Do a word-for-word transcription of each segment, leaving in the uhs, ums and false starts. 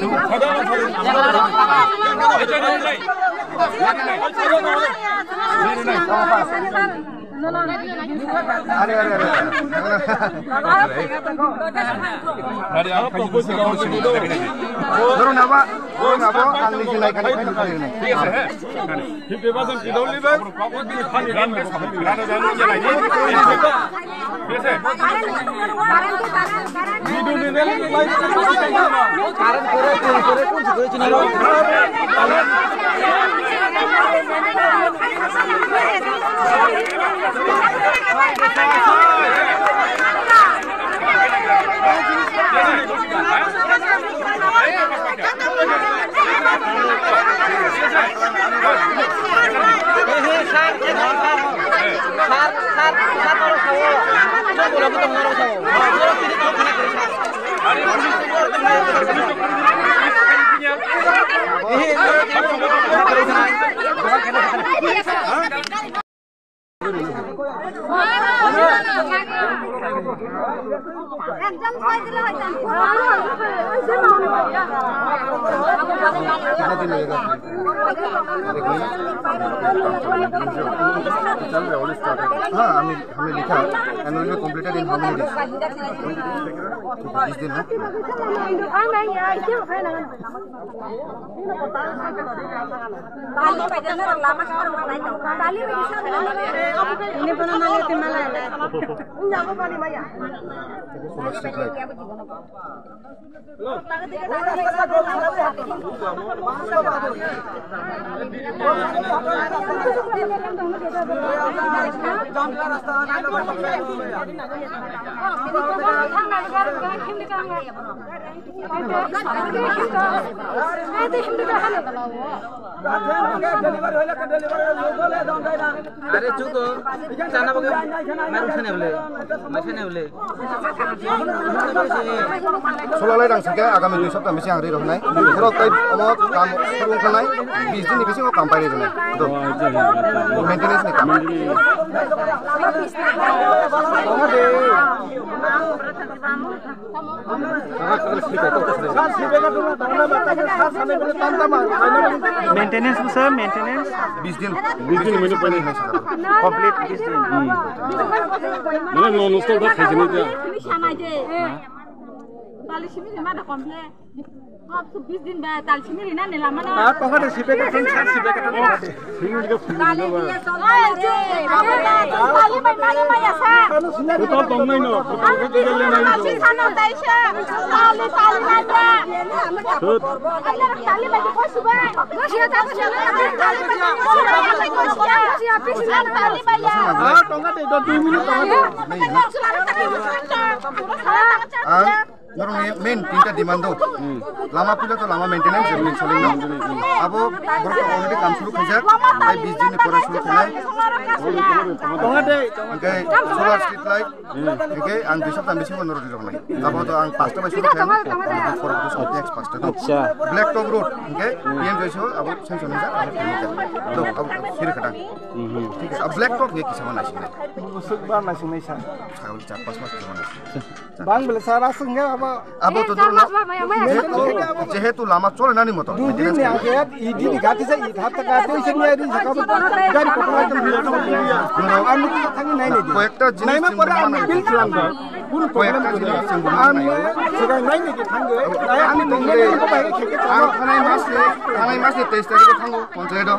Dorong nabo, dorong nabo, ang niji nai kani kani kani. Fifty percent kidol liver. हाँ, हमें, हमें लिखा, and will be completed in how many days? बीस दिन, ना? Are chuko, chana bagwi mai thani bole, mai thani bole. Solalai rang saka agami dui sapta misi ang ri rohnai. Borok tai omo kam surung khanai. Bis din ni bisingo kam pai ri rohnai. Do. Maintenance ni kam. Maintenance bo sir, maintenance. Bis din. Bis din menu pani hai saka. Complete bis din. Mane no, no, stop da khaisini ta. Tali simi ma da komple. Hop, tu bis din ba, tali simi rina ne lama na. Ah, tongka de sipe ka tong, sar sipe ka tong. Tali bai mani maya sa. Betul tong nai no. Tali sana dai sa. Tali, tali maya. Tali bai ko suba. Tali bai ya. Ah, tongka de do dui minute tongka de. Ang norokni main tinta demand do. Lama pila to lama maintenance, building soling no. Abo borok to already kam suru khaijak, tai bis din ni pore suru khainai. Tongka de. Hingke solar street light, hingke ang dui sapta bisingo norok rirok nai. Abo to ang pasta bai suru khainai. Pore to suru next pasta do. Acha. Black top road, hingke P M Joy so abo sanction jak, abo khainai jak. Do, abo siri khatang. Thik ase, abo black top hingke kisa ma nai sinai. Busuk ba nai sinai sa. Sagol char pas mas kisa ma nai sinai. Bang bele sara sengge abo. Abo to duro. Jehetu, jehetu lama chole nani moto. Dui din ni age, idi ni gati se, id hapta gati se ni adi se kabo. Gari kokla ke. Ami ki thangi nai ni. Koyekta jinis. Nai ma pore ami bil khilam do. Koyekta jinis. Ami segai nai ni thangi. Ami tong ni ko bai kheke. Ang thanai mas ni, thanai mas ni teis tarik thango ponchayat do.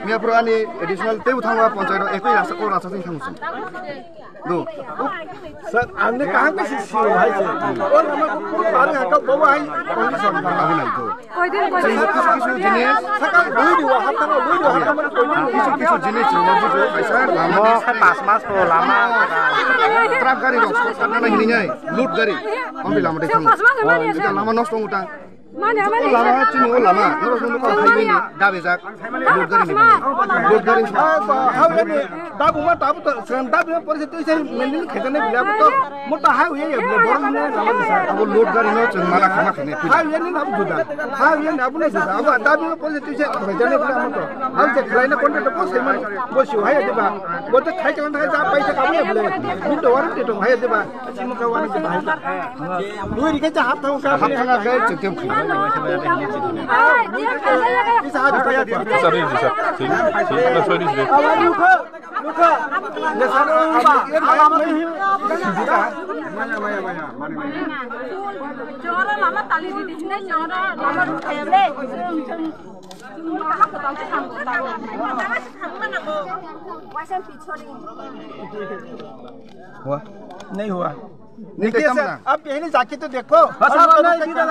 Miya pura ani additional teu thango ponchayat do. Ekoi rasa ko rasa sing thango. Do. Sir, ang ni kaham ke si si hai se. O lama ko puro pare ha ka bo hai condition ba. Abo nai to. Koi din, koi din. Kisu kisu jinis. Saka bui di wa hapta bui di wa hapta mane koi din. Kisu kisu jinis chwng no bujo kaisa lama. Mo khai pas mas to lama. Truck gari rok sat na hini nai. Load gari. Ambi lama de thang. Pas mas mane. Lama nosto utang. Mane, mane. Lama chini o lama, norok nung nukha phaiwi ni, dabe jak, load gari ni phai. Load gari ni phai. Hau ya ni, dabu ma, dabu to, seng dabu ma, pore se tui se mendil khajana bila abu to, mo to hau ya ya, boro ni lama ni sa. Abo load gari no chwng mana khama khane. Hau ya ni abu juda, hau ya ni abu na juda, abu dabu ma, pore se tui se khajana bila mo to, hau se khlai na konta to ko se man, bo siu hai ya diba, bo to khai chalan khai ja pai se kabu ya bila, min to waran te to hai ya diba. Chimukha wani bahai. Lui rikhe cha hap thang ka. Hap thang ka chwng tem khna. Isa hap thang ka. Isa ri ri sa. Thik, thik, na soi ri ri. Awa lukha, lukha. Ya sa ba. Jora lama tali di di ne jora lama ru khayale. Hua? Nahi hua. Nahi dekha na? Aap pehli jaake to dekho. Bas, aap to nahi dekho,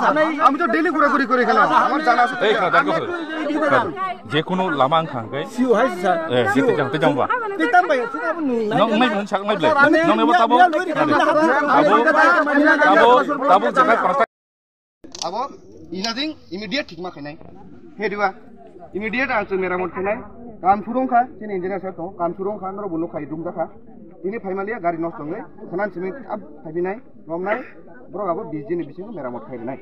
sir. Ami to daily ghura ghuri kori khela. Amar jana ase. Ei, khela, darko khela. Khela. Jekunu lama ang thang kai. Siu hai, sir. Eh, siu. Jete jang, te jang ba. Te tam bai, sir, abu nung. Nong mai mun sak mai ble. Nong ne ba tabo. Tabo, tabo, tabo jaga. Abo inading immediate thik ma khainai. He diba? Immediate ang chwng meramot khainai. Kam surung kha, chini engineer sir tongo. Kam surung kha, norok bo nukha, dum jakha. Tini phaimaliya gari nosto wngwi. Khwnan simi ab phaibinai, romnai. Borok abo bis din ni bisingo meramot khai rwnai.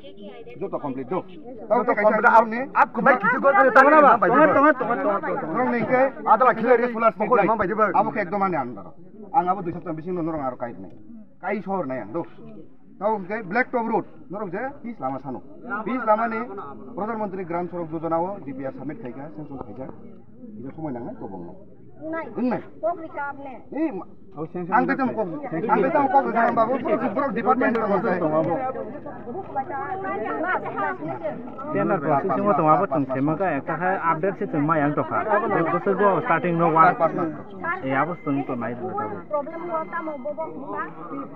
Joto complete do. Tamo to kaisa complete, ab, ni ab kubai kichu gor kare tamo na ba? Tonga, tonga, tonga, tonga, tonga. Norok ni khe adala khilai re solar street light. Abo khe ekdom ani andaro. Ang abo dui sapta bisingo norok aro kai rwnai. Kai sor nai ang do. Tabuk hwnkhe Black Top Road, norok je pitch lama sano. Pitch lama ni Pradhan Mantri Gram Sadak Yojana o D P R submit khaikha, sanction khaikha. Ino somoi nangnai, kobong nai. Wngnai. Wngnai. Kok rikha apne. Eh, ma-, ang tei tamo kok, ang tei tamo kok rikha, babu, borok, borok department ni tamo kok. Tender process o tong abo chwng sema kha, ekta khe update se chwng ma yang tokha. Bwswk bo starting no one. Eh, abo chwng to nai rwkha. Problem no tamo bobo hwnba.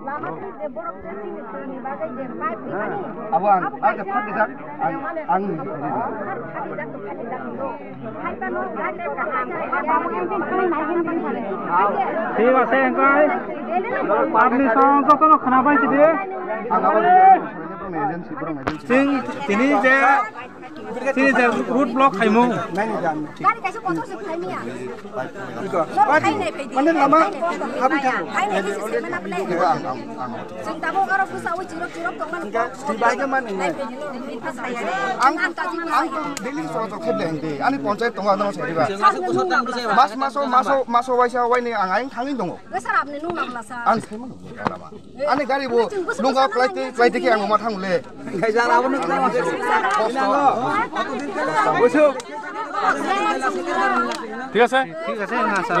Lama twi je borok je chini twi ni bagwi je pipe rihani. Abo ang, ang je phak dijak, ang, ang ni phak dijak. Phak dijak to phak dijak to. Hai pa no gari kaham. Thik ase, engkai. Apni sound jotono khwnabai sidi. Ang abo agency, borok agency. Chwng tini je Chini je road block khaimung. Gari kaisa kotor se khaimya. Mane lama habwi thango. Chwng tabuk aro bwsa o chirok chirok tongmani. Ang, ang to daily chorachok khe belai hwnkhe. Ani panchayat tongo, ano sairiba. Mas maso, maso, maso waisa waini ang aing thangwi tongo. Ang saimano lama. Ani gari bo nungkha klaite, klaite khe ang ma thang le. Khaijak abo nung tamo se. Busu. Thik ase? Thik ase, na, sir.